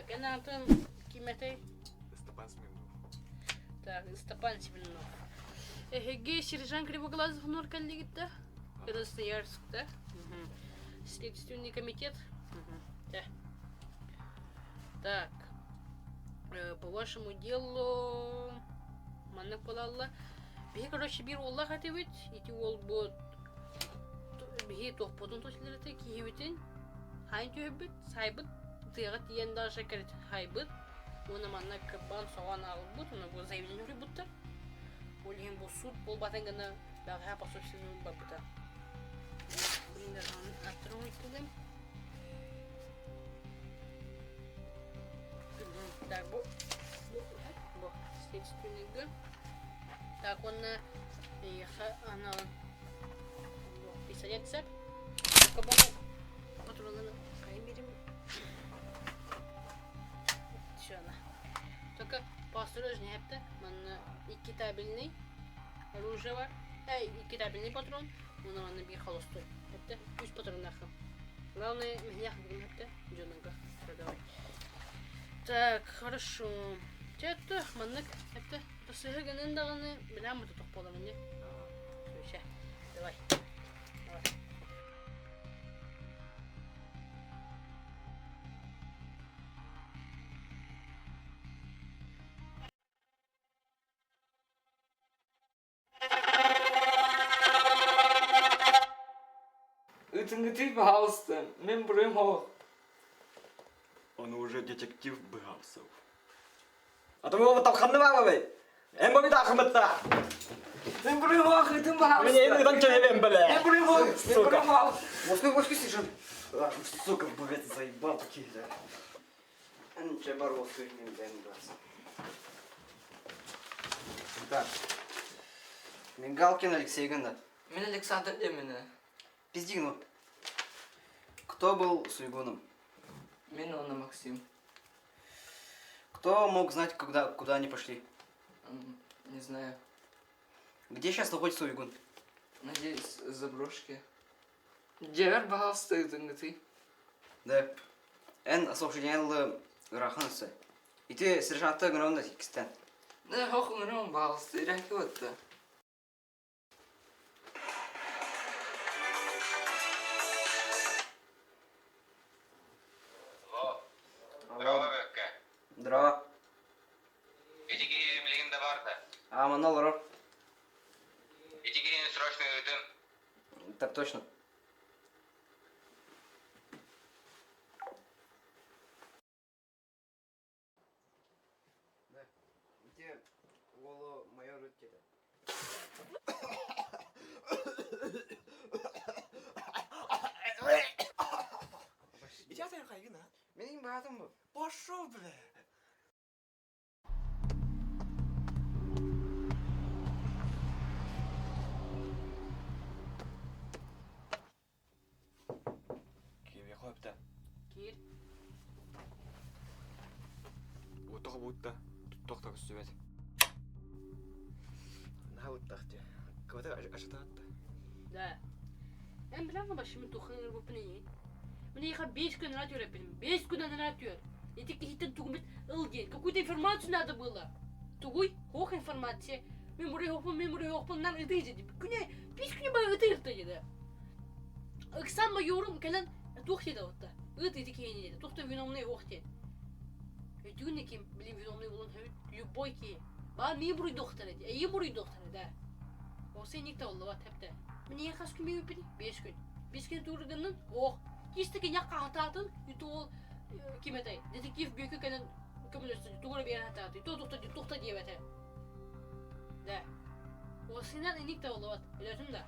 Так, эн аатын ким этэй? Степан Смирнов. Так, Степан Смирнов. Эһиги сержант Кривоглазов нор кэллигит да? Красноярск, да? Следственный комитет? Да. Так, по вашему делу маннык буолалла. Биһи, короче, биир уоллаах этибит. Ити уолбут биһи туохпутун тосилэрити киһибитин хайын түһэрбит, сайбыт тыаҕа тиийэн даже хайбыт уонна манна кырбаан соҕоон аҕалбыт уонна бу заявление суруйбуттар. Ол иһин бу суут буолбатын гына бэҕэһээ по собственному барбыта. Блин, даже аттарын Так, бу бу следственныйга. Так, уонна эйиэхэ анал пистолет сеп. Патронаны хайын берем. Все, на. Только поосторожнее эпте. Манна икки табельный оружие бар. Эй, икки табельный патрон. Уонна манна биир холостой. Эпте, үс патроннаахым. Главное, миһиэх бүгүн эпте. Дьонуга. Давай. Так, хорошо. Чэ, маннык эпте. Сыһы гынан даҕаны билэм бу тох буоламын не. Все, давай. Давай. Ытыҥытый, пожалуйста, мин буруйум суох. Он уже детектив Быгавцев. А то мы талханны баабабай. Эн бу таахымытта. Мин буруйум суох, ытым, пожалуйста. Мен эми ыдан чөһөбен беле. Мин буруйум суох, мин Сука. буруйум суох. Москвы, Москвы сижен. Сука, блядь, заебал такие, да. Анча бар мен бәм Так. Мигалкин Алексей Геннад. Мин Александр Демина. Пиздигну. Кто был Суйгуном? Мин уонна Максим. Кто мог знать, когда, куда они пошли? Не знаю. Где сейчас находится Уйгун? Надеюсь, заброшки. Дьиэбэр баһаалыста ытыҥҥытый. Да. Эн освобожденелы ырахан өссө. Ити сержантта ыҥыран да иккистэн. Да, ох ыҥыран баһаалыста ирэҥки батта. Алло. Здорово, Бөккө. Здорово. Ити киһи билигин да бар да. А, манна олорор. Ити киһини срочно ыытын. Так точно. Да. Ити уолу майор ыт диэтэ. Иди хайгына. Менин баатым бу. Пошел, бля. Киеве хопта. Киир. Утох будто туттох көстүбэт. Наһаа уттах дии. Кыбата ашатаатта. Да. Эн билэҕин башымын туххаҥыр буппун ини. Мин биэс күн анараа түөрэппиним. Биэс күн анараа түөр. Ити киһиттэн тугуммут ыл диэн. Какую-то информацию надо было. Тугуй? Хоох информация. Мин мурай хоохпун, мин мурай хоохпун, нан ытыы дии. Күнэ, биэс күнү бары ытыы диэди. Ыксаан майорум кэлэн туох диэдэ отта. Ыт ити киһини диэди. Туох да виновный ох диэн. Өйдүүн ким билим виновный булан хөбүт любой киһи. Баа мии буруйдуохтара дии. Эйи буруйдуохтара да. Ол сен ник табыллыбат хэптэ. Мин хас күн биэбиппин? Биэс күн. Биэс күн туургыннын? Ох. Кистики ньах хаһатаатын, ити ол ким этэй? Детектив Бүөкү кэлэн көмөлөстө, тугура биэрэн хатааты. То тухта тухта диэбэтэ. Да. Ол синен иник табыллыбат. Өлөтүн да.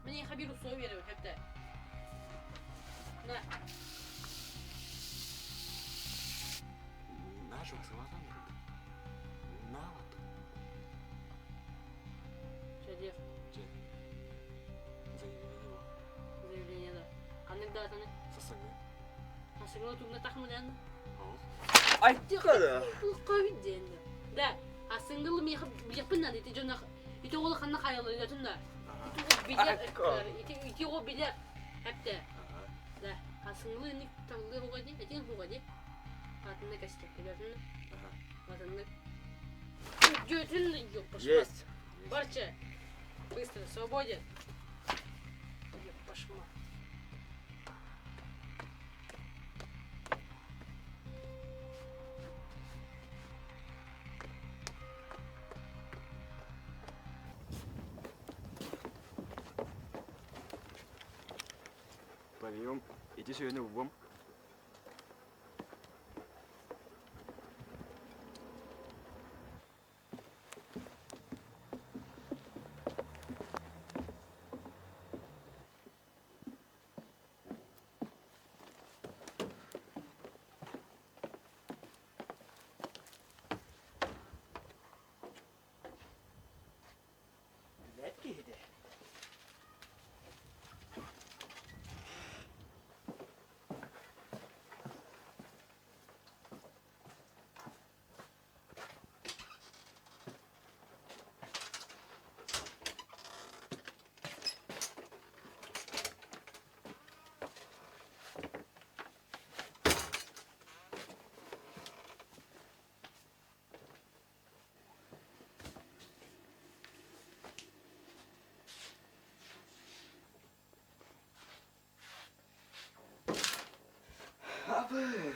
Мин эйиэхэ биир условие биэрэбин, хэптэ. На. Нашего сылатан Нават. Чэ, Чэ. Заявление. Заявление да. Ханнык даатаны? Сасыңы. Сасыңы тугна тахмыдан. Айткада. Туққа диэн. Да. Асыңгылы миэхэ билиэхпин наада ити дьонах ити оҕоло ханна хайалыгатын да. Ити оҕо билэр ити ити оҕо билэр. Эптэ. Да. Асыңгылы ник таҥлы хуга ди, этин хуга ди. Атыннык эстэ. Ага. Атыннык. Дьүөтүн ёппашма. Есть. Барча. Быстро, свободен. Ёппашма. Подъем. Иди сегодня в бом. Абы!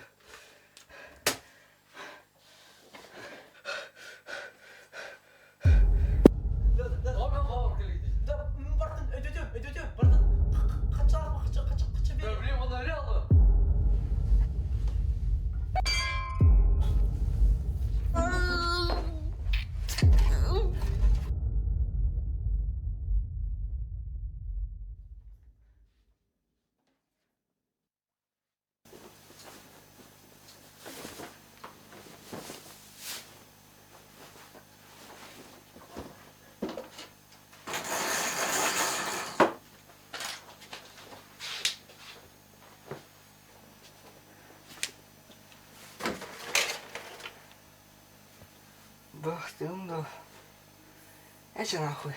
Бахтым да. Эче нахуй.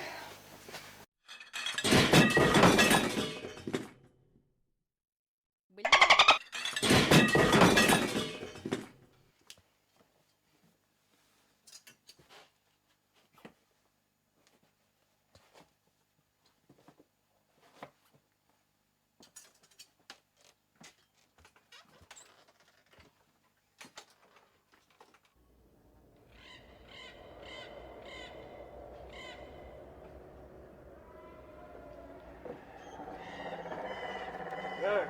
Блядь.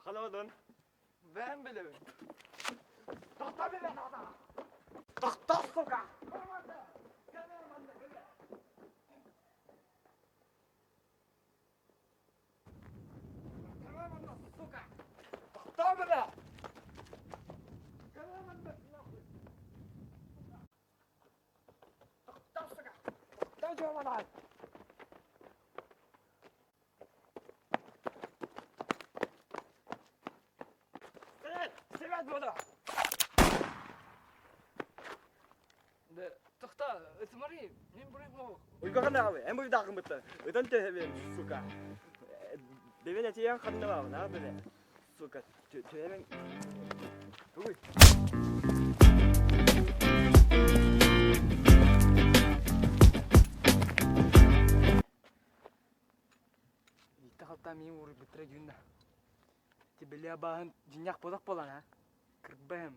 Халадын. Ben bilemiyorum. Тохтоо, сука! Тохтоо бля! Тохтоо, сука! Тохтоо жаманай! Стрелять буду! Да, тохта, смотри, мен бурайым Уйгағын ағы, әм бұйдағын бұтты. Өтін төһебен, сука. Бебен әтейен қанны бағын, а, бебе. Сука, төһебен. Тугуй. Итта мин уруй бытра дюнна. Ти бля баһын динях бодак болан а. Кырбэм.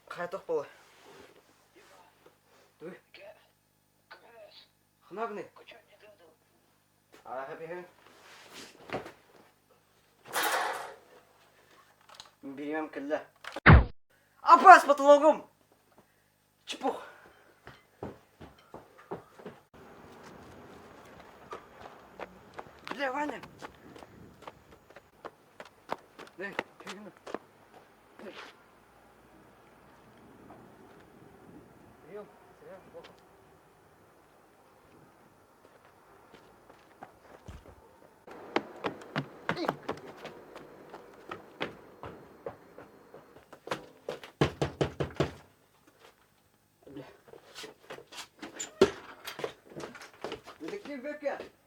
Қайтақ бола. Дуй. Хынагны. Аха бихен. Беремем кілді. Апа, с потологом! Чепух. Бля, Ваня. Эй, кегин. Прием, прием, плохо. Ким Бөккө?